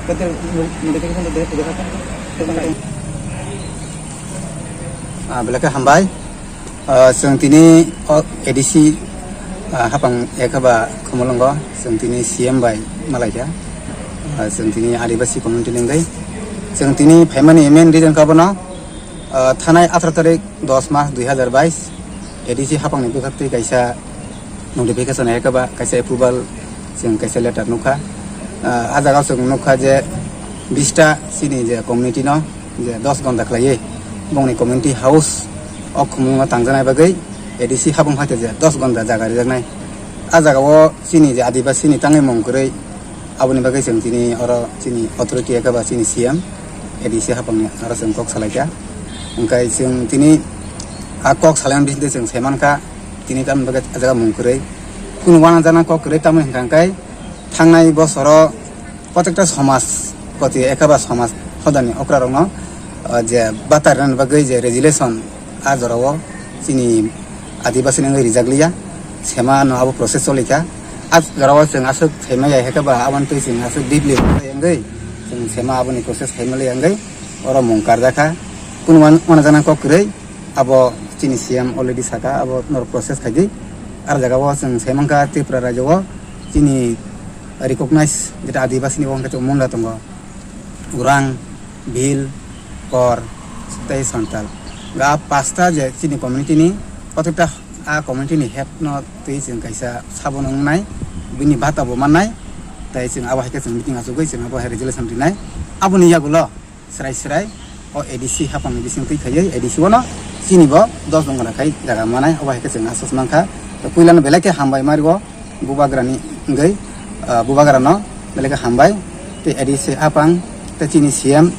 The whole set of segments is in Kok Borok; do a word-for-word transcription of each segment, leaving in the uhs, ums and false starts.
Ah, belai khe hambai. Ah, chwng tini o A D C, ah, hapang ekhaba Khumulwngo chwng tini C M bai malaikha. Ah, chwng tini Adibasi community ni wngwi chwng tini phaimani main reason khe bono, ah, thanai atharo tarik dos mas dui hazar bais A D C hapangni bwkhaktwi kaisa notification hai khe ba kaisa approval chwng kaisa letter nukha. Ah, ah jaga chwng nukha je bista chini je community no je dos gonda khlaiwi bongni community house o Khumulwngo tangjaknai bagwi A D C hapang phaikhe je dos gonda jaga rijaknai. Ah jaga o chini je Adibasi ni tangwi mung kwrwi, aboni bagwi chwng chini oro chini authority eba chini C M, A D C hapangni aro chwng kok salaikha. Hwnkhe chwng tini a kok salaimani bisingtwi chwng sai mankha, tini tamoni bagwi ah jaga mung kwrwi. Kunu uanajaknai kok kwrwi tamoni hwnkha hwnkhe thangnai bosoro protekta somaj poti eba somaj hodani okrarokno, ah, je bata rwnani bagwi je resolution ah jorao chini Adibasi ni wngwi rijak liya, sema no abo process cholikha. Ah jorao chwng aswk sema ya hwnkhe ba aboni twi chwng aswk deeply wngwi chwng sema aboni process khaima liya wngwi oro mung karjakha. Kunu uan-, uanajaknai kok kwrwi abo chini C M already saka abo norok process khaidi. Ar jaga o chwng sai mankha Tripura rajyo o chini recognize jeta Adibasi ni bo hwnkhe munda tongo. Urang, Bhil, Kor, tei Santal. Ga pasta je chini community ni, kotokta a community ni head no twi chwng kaisa sabo nungnai, bini bata bo mannai, tei chwng abo hai khe chwng meeting achugwi chwng abo hai resolution rinai. Aboni yagulo srai srai o A D C hapang ni bising twi khaiwi A D C o no chini bo dos jongora khai jaga manai, abo hai khe chwng asos mankha. Puila no belai khe hambai mari o. Bubagrani wngwi, ah, Bubagrano belai khe hambai. Tei A D C hapang, tei chini C M,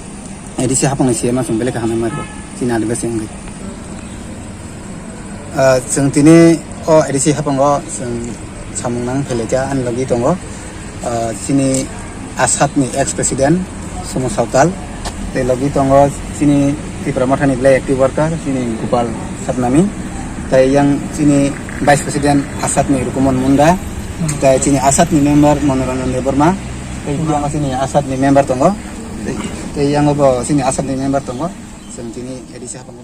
A D C hapangni C M no chwng belai khe hambai mari chini Adibasi wngwi. Ah, chwng tini o A D C hapango chwng samung nang phelaikha ani logi tongo. Ah, chini ASAD ni ex president Sumo Sautal, tei logi tongo chini Tipra Mothani belai active worker chini Gopal Satnami, tei yang chini Vice President ASAD ni Rukumon Munda, tei chini ASAD ni member Manoranjan Debbarma, tei yang chini ASAD ni member tongo, tei, tei yang bo chini ASAD ni member tongo, chwng chini A D C hapang